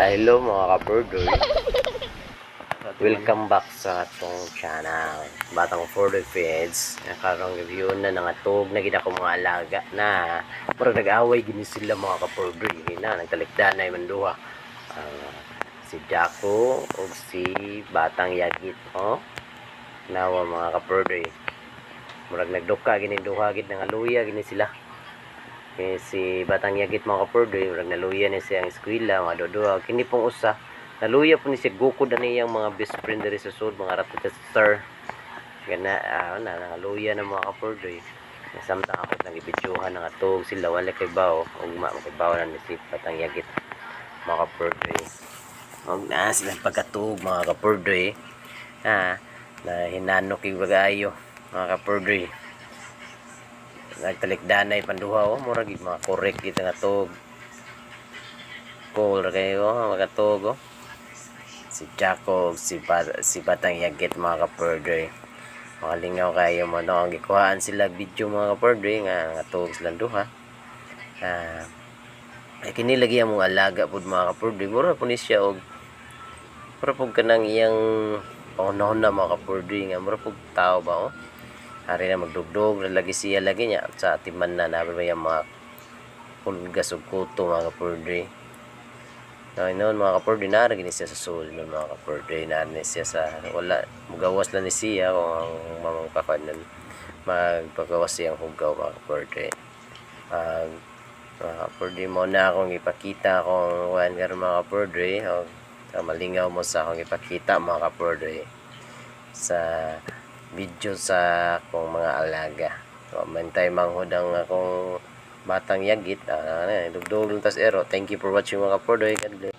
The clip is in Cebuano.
Hello, mga kapurdoy. Welcome back sa atong channel. Batang Furdoy Feeds. Karong review na nangatog na gid ako mga alaga na murag nag-away gini sila, mga kapurdoy. Na nagtalikdan na man duha. Si Jaco ug si Batang Yagit, oh. Nawa, mga kapurdoy. Murag nagduka gini duha gid, nangaluya gini sila. Kay si Batang Yagit, mga kapurdoy, murag naluya ni siya ang eskwela, mga duha. Kini pong usa, naluya po ni siya, gukod na niyang mga best friend diri sa sud, mga ratata sir. Gana, na, nangaluya na, mga kapurdoy. Samtang ako nagibidyohan ng atog sila, wala kay bao, ugma makibaw na ni si Batang Yagit, mga kapurdoy. Og na sila pagkatug, mga kapurdoy. Na hinanok yung bagayo, mga kapurdoy. Nagtalikdanay panduha, oh, murag gid mga correct gid nga tug. Cool ra kayo, oh, makatug, oh. Si Jaco ug si Batang Yagit, mga kapurdoy. Mga lingaw kayo mo no, ang gikuhaan sila video, mga kapurdoy, nga ngatug silang duha. Ay kini lagi ang mga alaga pud, mga kapurdoy. Mura po ni siya og mura pud kanang iyang pangunahon na, mga kapurdoy, nga mura pud tao ba, oh. Hari na magdugdog na lagi siya lagi niya sa timan na nabi ba yung mga pulgas ug kuto, mga kapurdoy. Ay noon, mga kapurdoy, naa gini siya sa sul noon, mga kapurdoy, naa ni siya sa wala mugawas lang ni siya kung ang mamang kakan nun magpagawas siyang hugaw, mga kapurdoy. Mga kapurdoy, mo na akong ipakita kung kuan karon, mga kapurdoy, o malingaw mo sa akong ipakita, mga kapurdoy, sa video sa akong mga alaga. So, mantay manghod ang akong Batang Yagit. Dugdug lang tas ero. Thank you for watching, mga kapurdoy. God bless.